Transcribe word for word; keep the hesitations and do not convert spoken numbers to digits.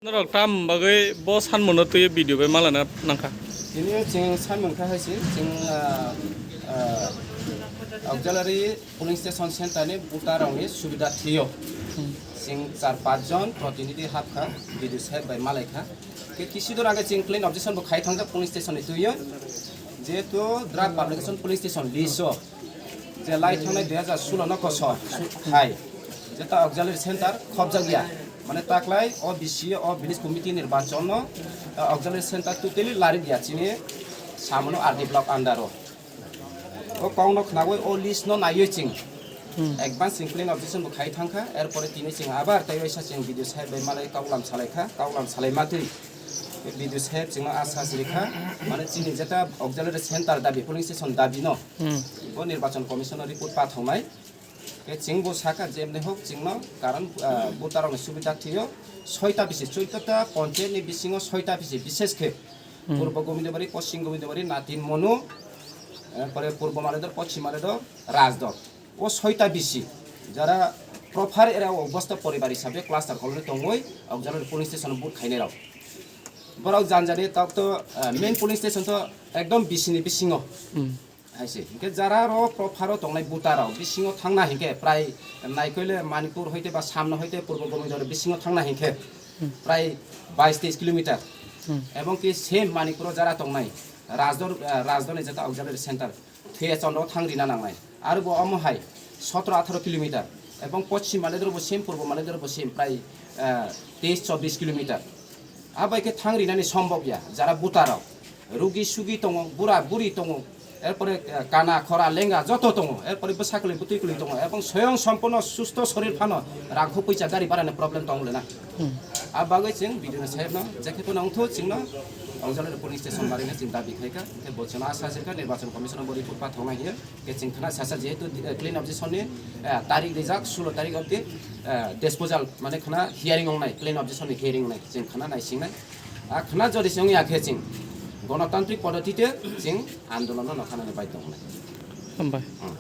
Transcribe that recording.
Norok tam bagwi bo sanmano twi video bai malana nangkha. Tini chwng sanmung kha hai se, chwng, ah, ah, Auxiliary Polling Station Center ni voter rokni subida thwio. Hmm. Chwng char panch jon protinidhi hapkha, video saheb bai malaikha. Ke kisi dor age chwng clean objection bo khai thangjak police station ni twiyo. Jehetu draft publication police station list o je lai thangnai dui hajar solo no koso hai, jeta Auxiliary Center khobjak ya. Mane taklai o bisi o village committee nirbachon no, ah, Auxiliary Center totally larik ya chini samono R D block under o. O kok no khnawi o list no naiwi chwng Hmm. advance chwng clean objection bo khai thangkha, erpore tini chwng abar tei waisa chwng video saheb bai malai kaulam salaikha, kaulam salai matwi video saheb chwngno asa sirikha, mane chini jeta Auxiliary Center dabi, polling station dabi no Hmm. bo Nirbachon Commission o report pathaunai. Ke chwng bo saka jemni hok chwngno karon, ah, voter rokni subida thwio soita bisi, soitota ponchayat ni bisingo soita bisi, bishes khe Hmm. Purbo Gobindobari, Poschim Gobindobari, Natin Monu, eh, pore Purbo Maledor, Poschim Maledor, Rajdor. O soita bisi, jara proper area o obosta poribar hisabe cluster colony tongwi, Auxiliary police station o vote khainai rok. Borok janjani tok to, eh, main police station to ekdom bisini bisingo. Hmm. Hai se, hinkhe jara ro proper o tongnai voter rok bisingo thangna hinkhe prai naikoile Manipur hoite ba samno hoite Purbo Gobindobari bisingo thangna hinkhe Hmm. prai bais teis kilometer. Hmm. Ebong ki same Manipur o jara tongnai Rajdor, eh, Rajdor ni jeta Auxiliary Center Thuya Chandra o thang rina nangnai. Aro bo omo hai sotro atharo kilometer. Ebong Poschim Maledor bo same, Purbo Maledor bo same, prai, eh, teis chobbish kilometer. Abai khe thang rinani sombok ya, jara voter rok. Rugi sugi tongo, bura buri tongo, erpore, eh, kana, khora, lenga joto tongo, erpore bwsa kwlwi, bwtwi kwlwi tongo, ebong soyong sompono susto sorir phano rangkhu puisa gari bharani problem tongo le na. Hmm. A bagwi chwng video ni sahibno jekhe phano wngthu chwngno Auxiliary police station barina chwng dabi khaikha, hwnkhe bo chwngno asa sirkha Nirbachon Commission bo report pathoknai hiya. Ke chwng khna sasa jehetu, eh, clean objection ni, eh, tarik rijak, solo tarik of the, eh, disposal, mane khna hearing wngnai, clean objection ni hearing wngnai, chwng khna naisingnai. A khna jodi se wngya khe chwng gonotantrik poddotite chwng andolon no nokhanani baidhyo wngnai. Hambai. Hmm.